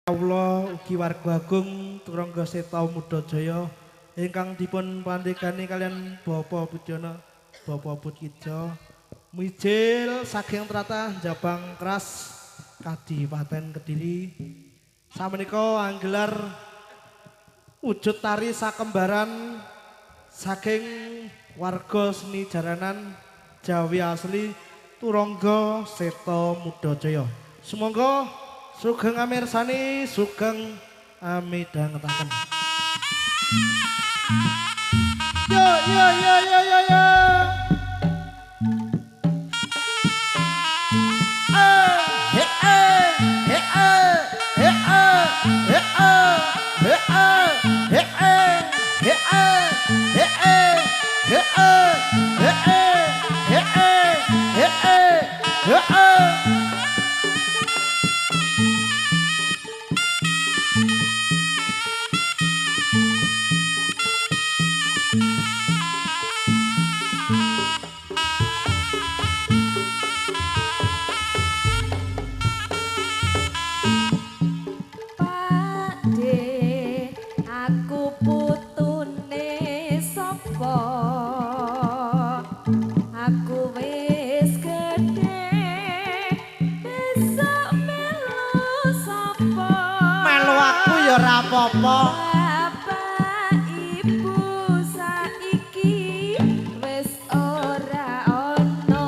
Kawula ugi warga agung Turangga Seta Mudajaya ingkang dipun pandhegani kalian Bapak Budyono, Bapak Budkijo mijil saking tratah Jabang Keras Kadipaten Kediri. Samenika anggelar wujud tari sakembaran saking warga seni jaranan Jawi asli Turangga Seta Mudajaya. Sumangga sugeng amirsani, sugeng amidhangetaken. Yo yo yo yo yo yo. He he he he he he he he he he he he he. Bapak ibu saiki wis ora ono,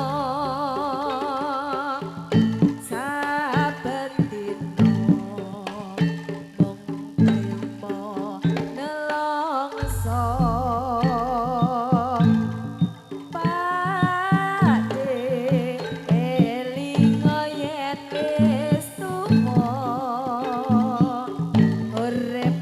saben dina mung trimo nelongso. Pakde elingo yen wis tuwa, urip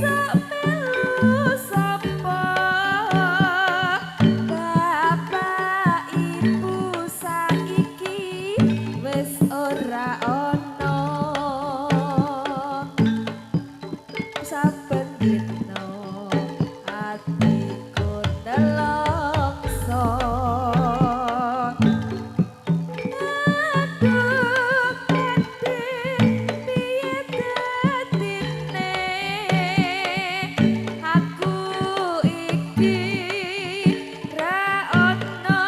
Sesuk melu sapa? Bapak ibu saiki wis ora ana. Saben dina atiku nelongso. Aduh Pakde, piye dadine aku iki ra ono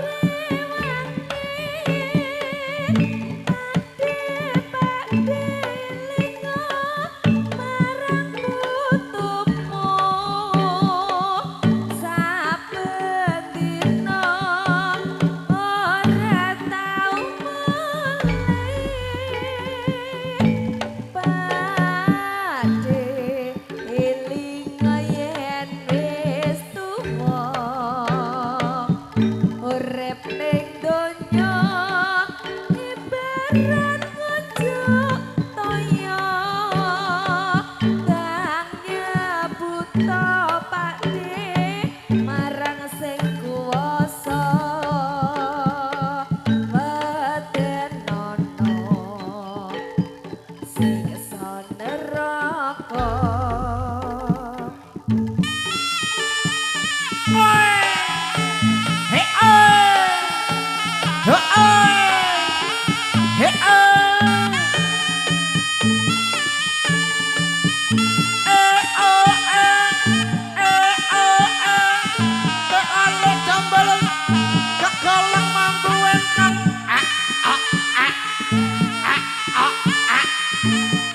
rewange. Pakde, Pakde, elinga marang putumu, saben dina ora tau mulih. Pakde, elinga yen wis tuwa, urip ning donya ibarat ngunjuk toya. Kang nyebuta Pakde marang sing kuwasa, wedenono siksa neraka. He eh. He eh. He eh. Eh oh eh. Eh oh eh. Keale jambalen kekolong mampu entang. Ah ah ah. Ah ah ah.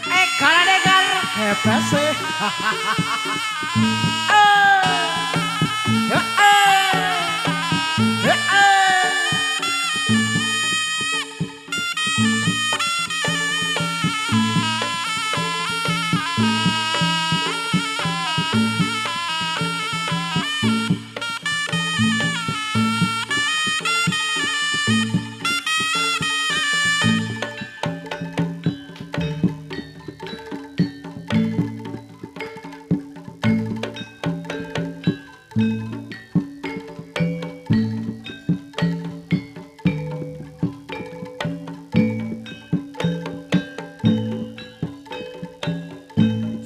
Eh kalane kar kebase. Eh. He eh. He eh.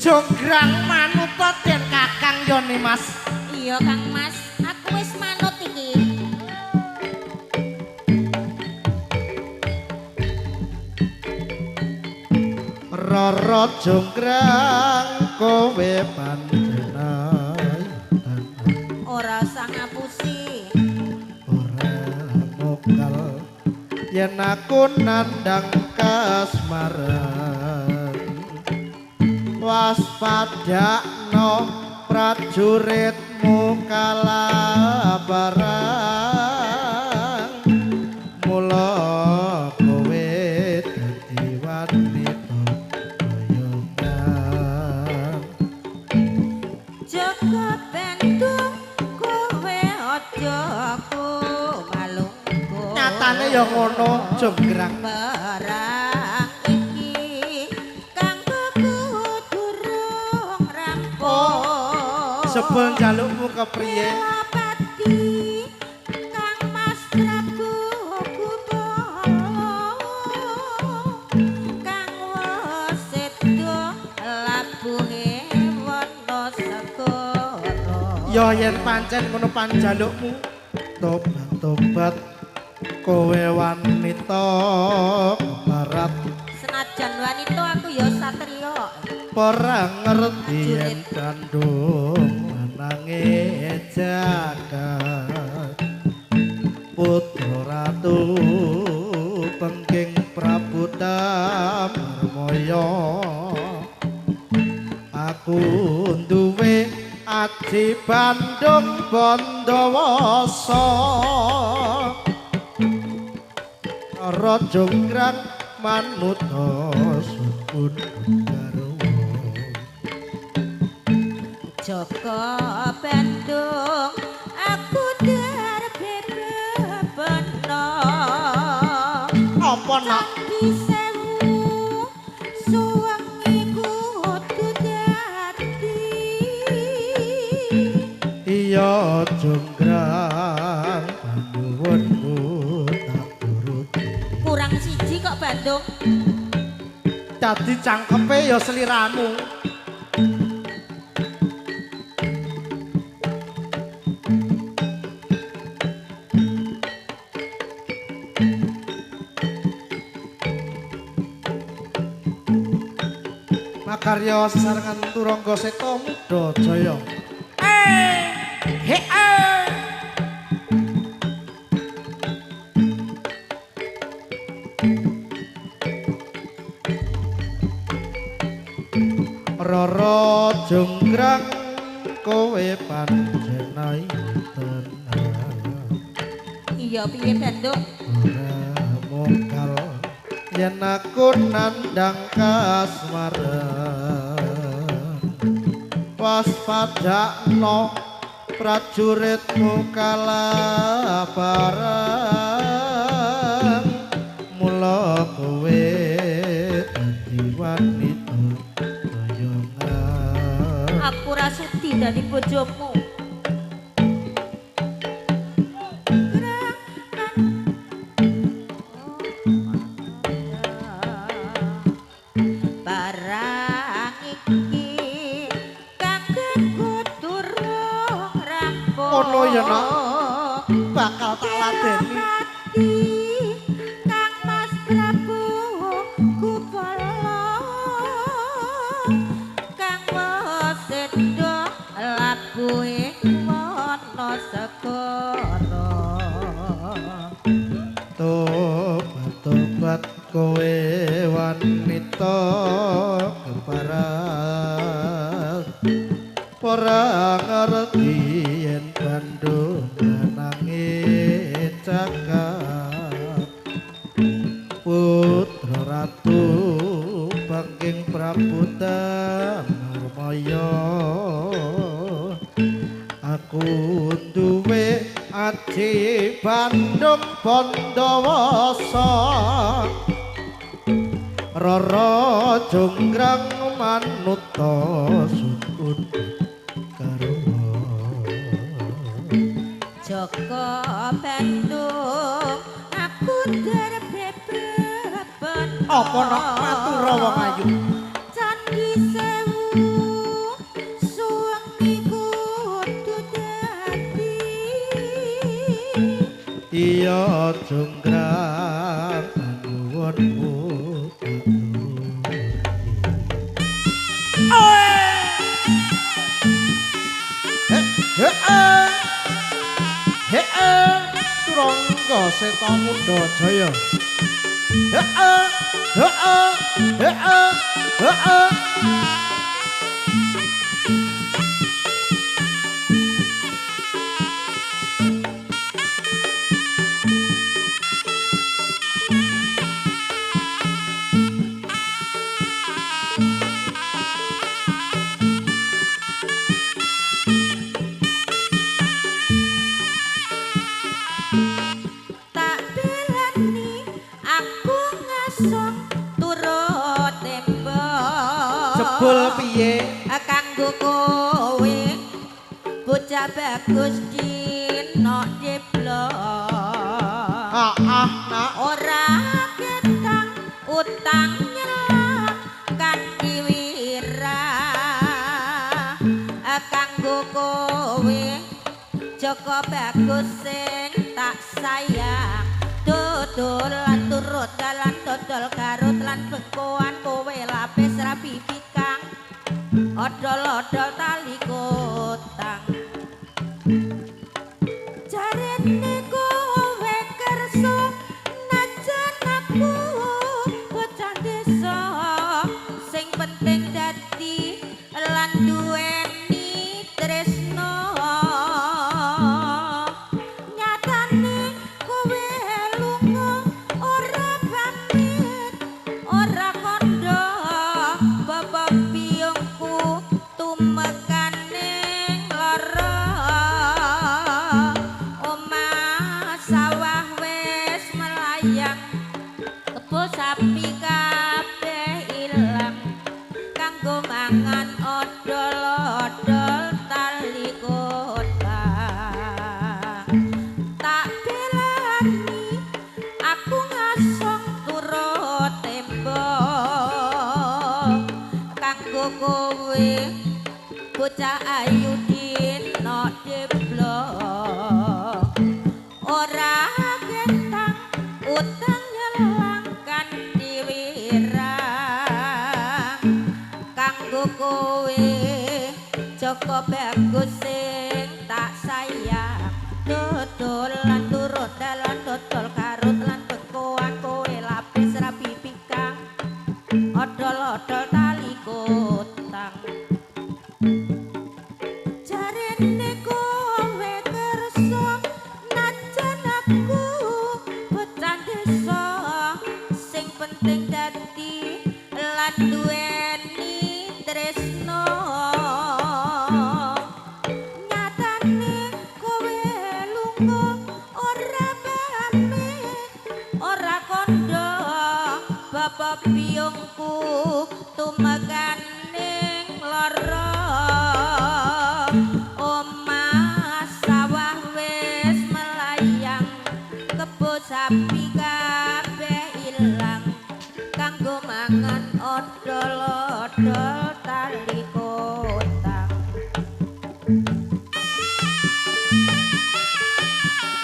Jonggrang manuta den Kakang Yoni Mas. Iya Kang Mas, aku wis manut iki. Rara jonggrang kowe panjenengan Ora usah ngapusi. Ora mokal yen aku nandang kasmaran. Waspadakno prajuritmu kalabaran, mula kowe dadi wanita goyongan. Jaka Bandung kowe aja kumalungku. Nyatane ya ngono jonggrang. Perang iki kanggo durung rampung. Sebel njalukmu kepriye? Pati Kang Mas Prabu Gupala, kang wis sedo labuhe wana segara. Ya yen pancen ngono panjalukmu, tobat-tobat kowe wanita kebarat. Senajan wanita aku ya satriya. Ora ngerti yen kandung lanange jagat. Putra ratu Pengging Prabu Damarmaya, aku duwe aji Bandung Bondowoso. Rara jonggrang manuta sukun garwa. Jaka Bandung aku darbebebena. Apa nak? Candi sewu suwengi kudu dadi. Iya jonggrang panyuwunmu tak turuti. Kurang siji kok Bandung. Dadi cangkepe ya sliramu. Makarya sesarengan Turangga Seta Muda Jaya. He eh. Rara jonggrang kowe pancen ayu tenan. Iya piye Bandung? Ora mokal yen aku nandhang kasmaran. Waspadakno prajuritmu kalaparan. Mula kowe dadi wanita gayongan. Aku ora sudi dadi bojomu. Barang iki kang kudu durung rampung. Ngono ya, Nak. Bakal tak ladeni. Kang Mas Prabu Gupala kang wis labuhe wana segara. Tobat kowe wanita keparat. Ora ngerti yen Bandung nangis cakap. Putra Ratu Bangking Prabu Damarmaya. Aku duwe aji Bandung Bondowasa. Rara jonggrang manuta sukun garwa. Joko Bandung aku terbebeben. Apa nak matur wong ayu? Candi Sewu suwengi kudu dadi. Iya jonggrang panuwunmu tak turuti. He he he Turangga Seta Muda Jaya. He he he he. Tak belani aku ngasong turut tembok. Jebul piye? Kanggo kowe bocah bagus dina deblok. Ah ah nak. Ora ketang utang nyelak kanthi wira. Kanggo kowe Joko bagus sing tak sayang. Dodol lan turut dalan dodol garut lan bengkoan kowe lapis rabi pikang. Odol-odol tali kotang. Jarene kowe kersa najan aku bocah desa. Sing penting dadi lan duweni tresno. Nyatane kowe lunga ora pamit ora kandha. Bapak biyungku tumeka kowe bocah ayu dina deblok ora ketang utang nyelang kanthi wirang kanggo kowe Joko Bagus sing tak sayang dodolan turut dalan dodol karut lan bekoan kowe lapis rapi pikang odol-odol tali kotang jarene kowe kersa najan aku bocah desa sing penting dadi lan duweni tresno nyatane kowe lunga ora pamit ora kandha bapak biyungku tumekaning lara omah sawah wis melayang kebo sapi kabeh ilang kanggo mangan odol-odol tali kotang.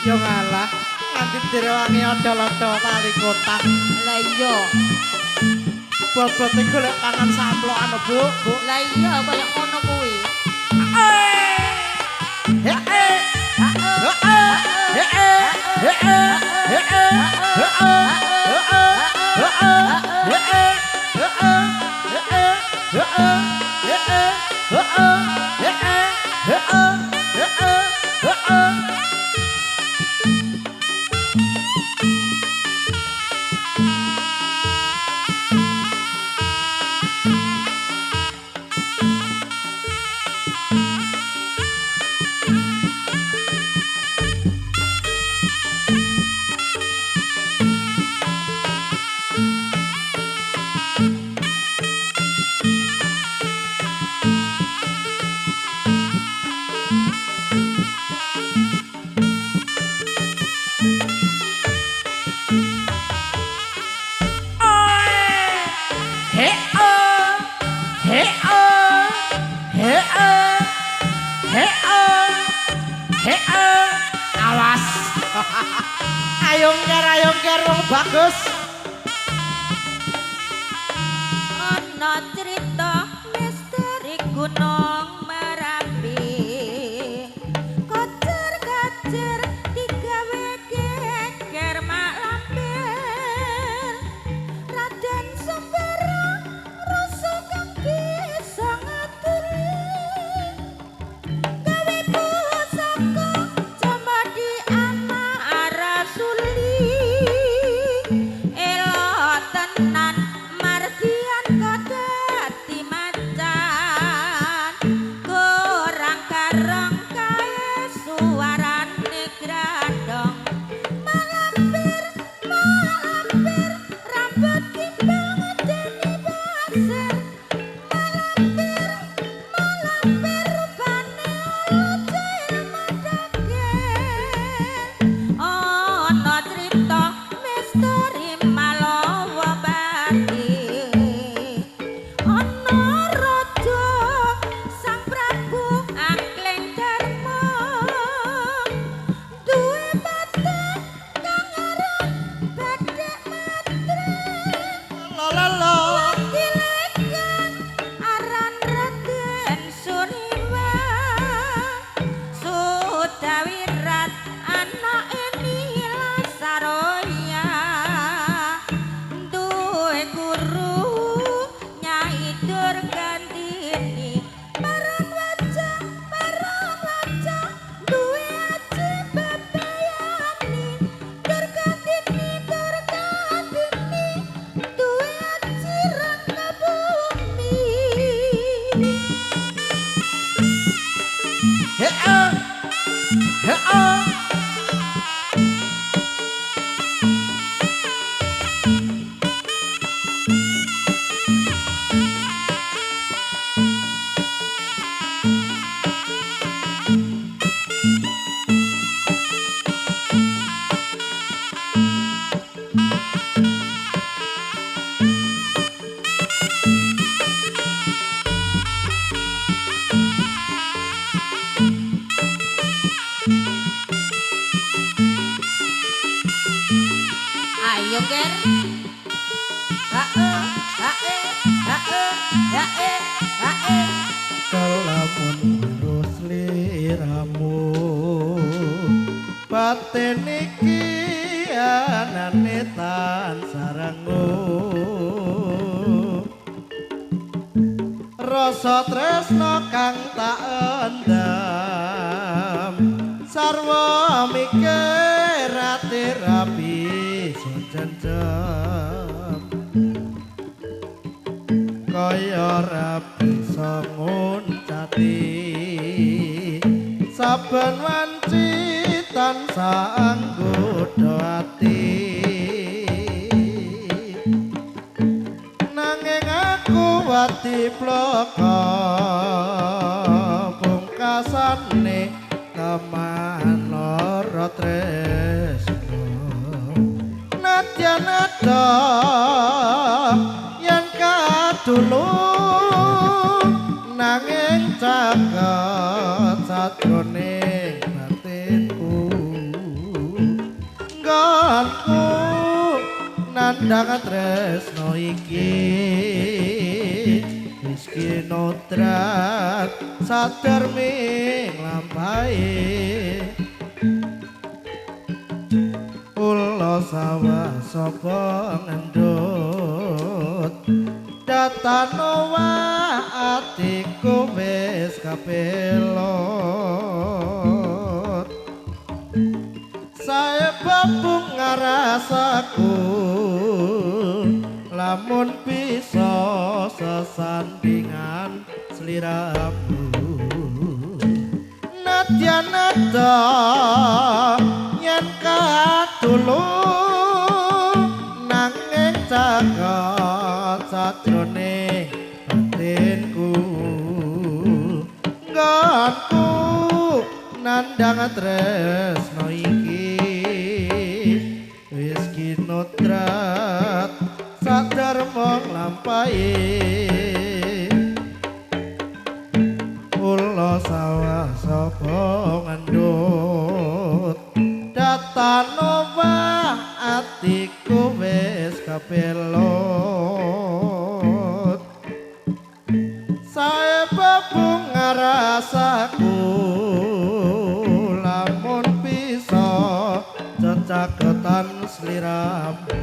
Yo ngalah nganti direwangi odol-odol tali kotang. Lah iya, Bobote golek pangan samplokan Bu, Bu. lah iya kaya ngono kuwi. He eh. He eh. He eh. He eh. He eh. He eh. He eh. He eh. He eh. He eh. He eh. He eh. He eh. He eh. He eh. He eh. He eh. He oh. He oh. He oh. He oh. He oh. Awas. Ayo nger wong bagus. Ana crita misteri Gunung Merapi kocer-kacir digawe geger mak lampir Raden Sembara rasa kang bisa ngaturi gawe pusaka cemadi anak rasuli elok tenan mardian kok dadi macan kurang kareng kae suarane grandong malampir malampir rambut gimbal ngedeni pasir malampir malampir rupane lucil madagel ana crita misteri Malawa Bati ana raja Sang Prabu Angling Darma duwe patih kang aran Bathik Matre La la la. wakile kang aran Raden Suniwa Sudawirat anake Nila Saroya duwe guru Nyai Durgandini paran wajah duwe aji babayani Durgandini Durgandini duwe aji rangga bumi. He oh. He oh. Hae. Kelamun terus liramu batin iki anane tansah rengu rasa tresna kang tak endam sarwa mikir ati rapi sejenjem kaya ora bisa nguncati saben wanci tansah anggodha ati nanging aku wati plaka pungkasane teman lara tresna nadyan ada yen kadulu nanging caket sajroning batinku nggonku nandhang tresna iki wis kinotrat saderming lampahe ula sawah sapa ngendut datano atiku wis kapelot sae babung rasaku lamun bisa sesandingan sliramu nadyan ada yen kadulu nanging caket sajroning batinku nggonku nandhang tresna iki wis kinotrat sadarma nglampahi ula sawah sapa ngendut datano atiku wis kapelot sae babung rasaku lamun bisa cecaketan sliramu.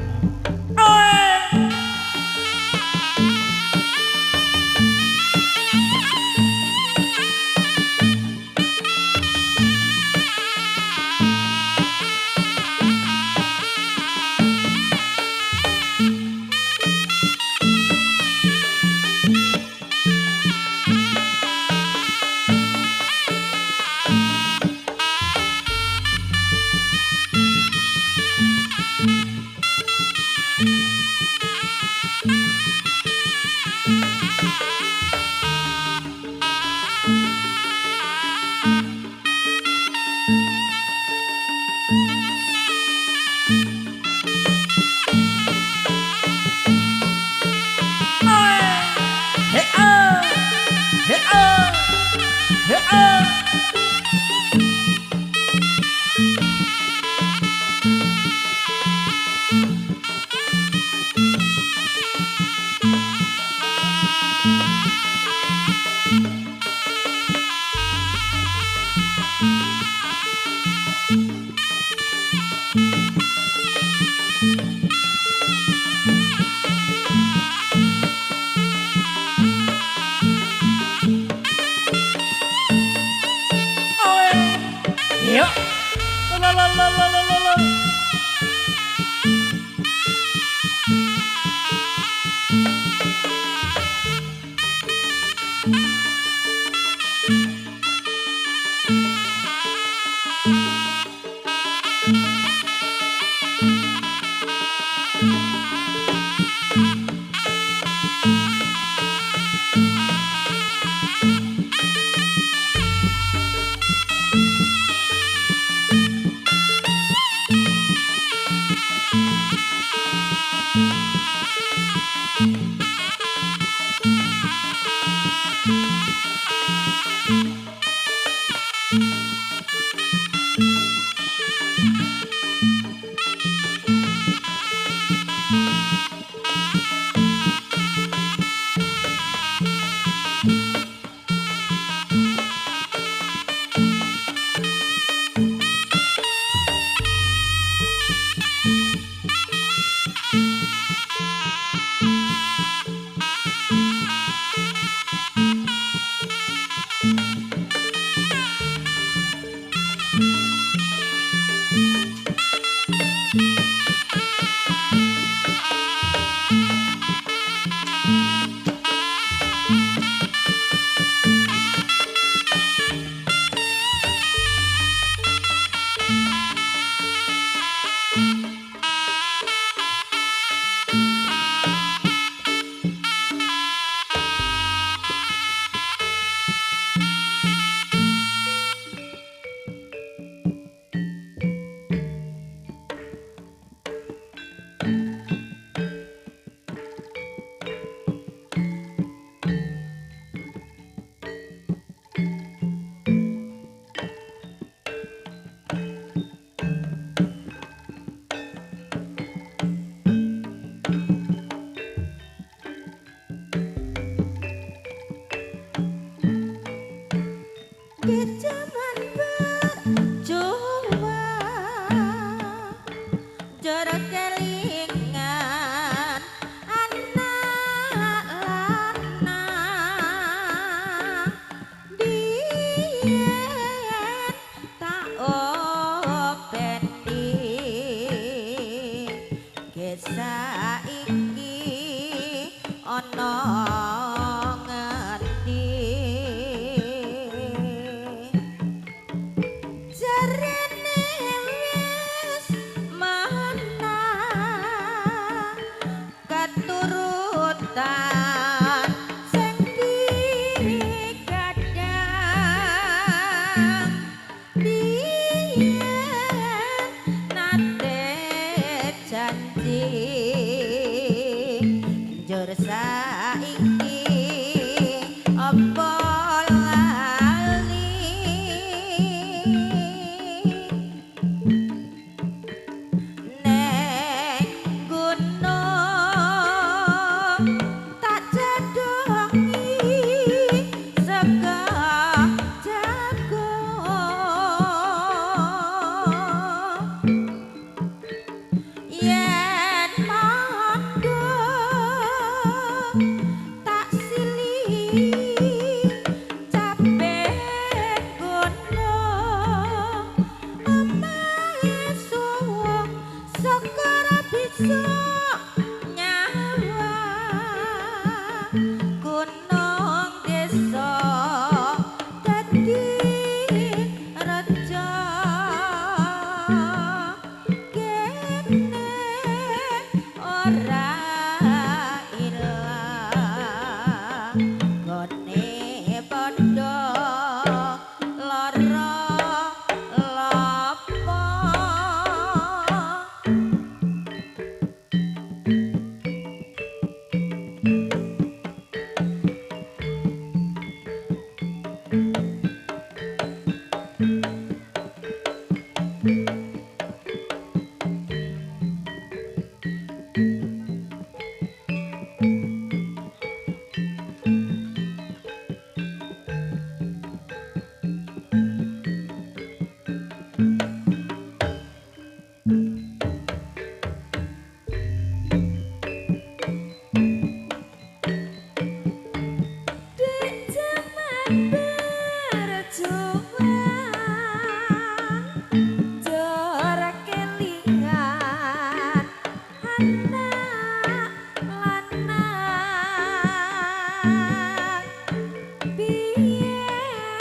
Berjuang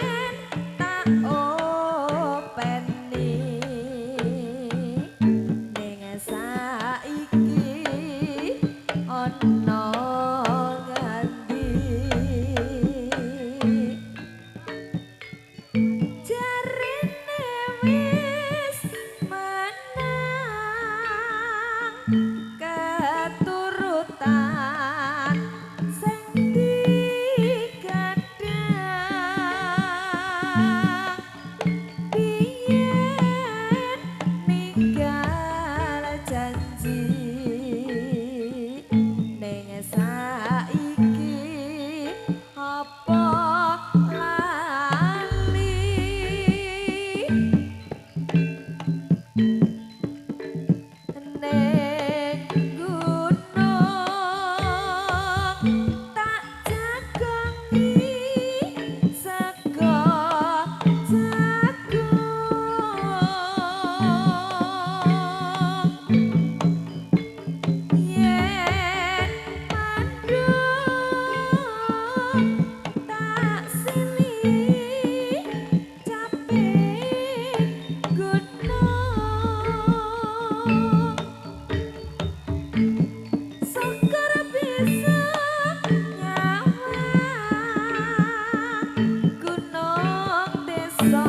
jor kelingan anak lanang biyen tak openi ning saiki ana ngendi jarene wis menang keturutan sing digadang biyen ninggal janji ning saiki apa lali ning gunung tak jagongi sego jagung yen mandung tak silih capek gunung syukur bisa nyawang gunung desa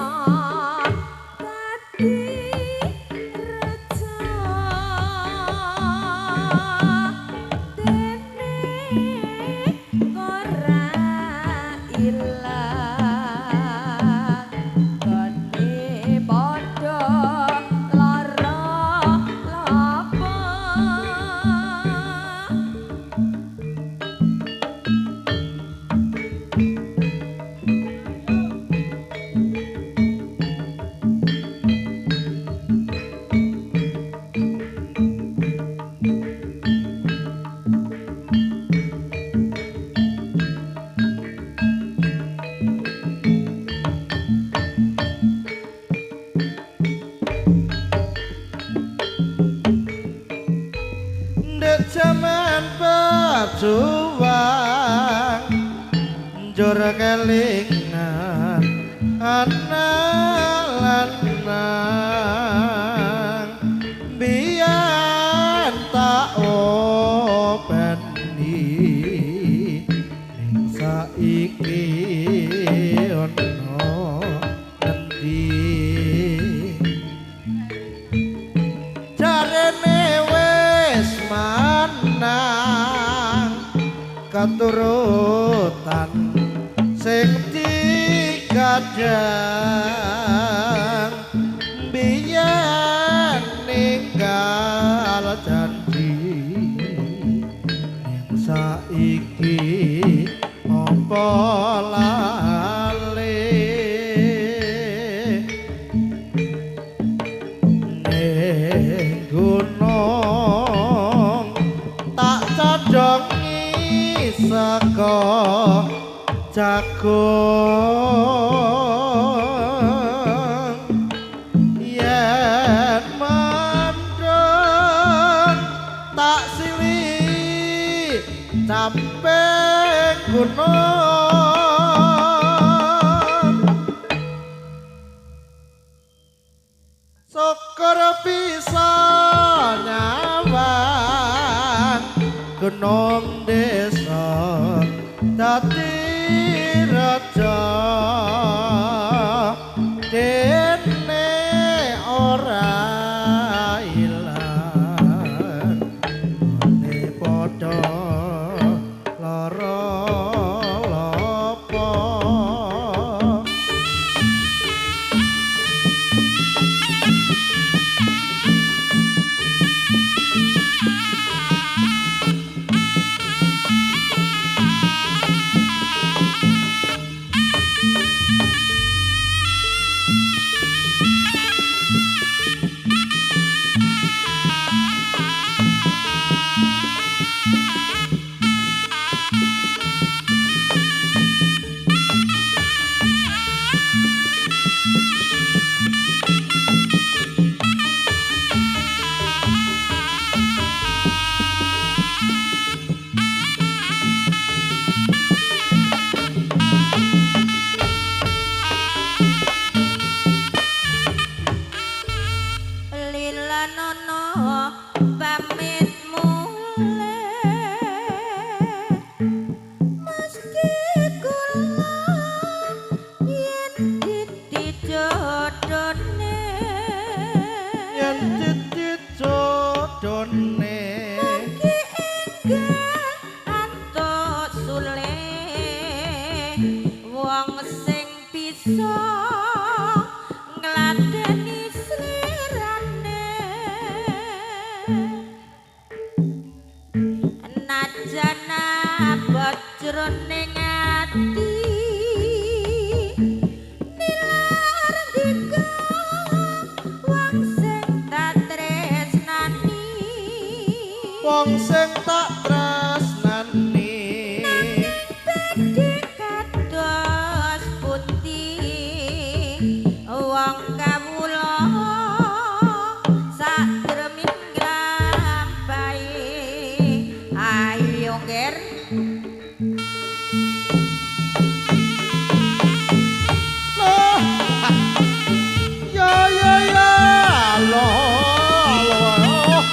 dadi reja dene ora ilang gone padha lara lapa. Ndek jaman berjuang njur kelingan anak lanang biyen tak openi ning saiki ono endi jarene wis manang keturutan sing digadang biyen ninggal janji ning saiki apa lali ning gunung tak codongi sego jagung yen mendung tak silih caping gunung syukur bisa nyawang gunung desa dadi raja dene ora ilang ne padha lara lapa. pamit mulih meski kula yen ditijodone Yen ditijodone mugi enggal antuk sule wong sing bisa ngladeni slirane najan abot jroning ati nilar ndika wong sing tak tresnani Wong sing tak tresnani badhe kados pundi wong kawula sadreming nglampahi ayo nger. Loh. Ya ya ya loh loh.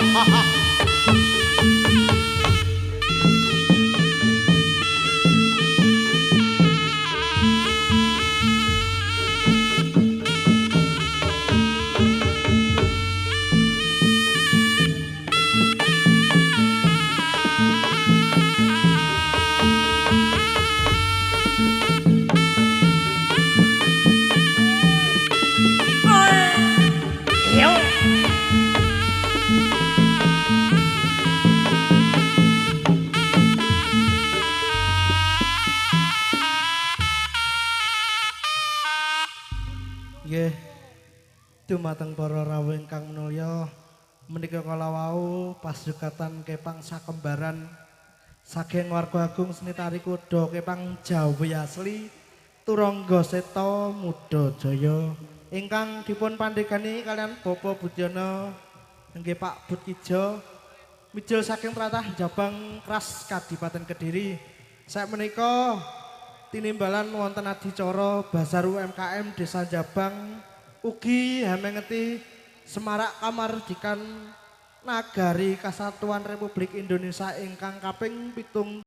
Nggih. Dumateng para rawuh ingkang minulya, menika kala wau pasukatan kepang sakembaran saking warga agung seni tari kuda kepang Jawi asli Turangga Seta Muda Jaya ingkang dipun pandhegani kalian Bapak Budyono nggih Pak Budkijo mijil saking tlatah Jabang Kras Kadipaten Kediri. Sakmenika tinimbalan wonten adicara Bazar UMKM Desa Jabang ugi hamengeti semarak kamardikan Nagari Kesatuan Republik Indonesia ingkang kaping 70.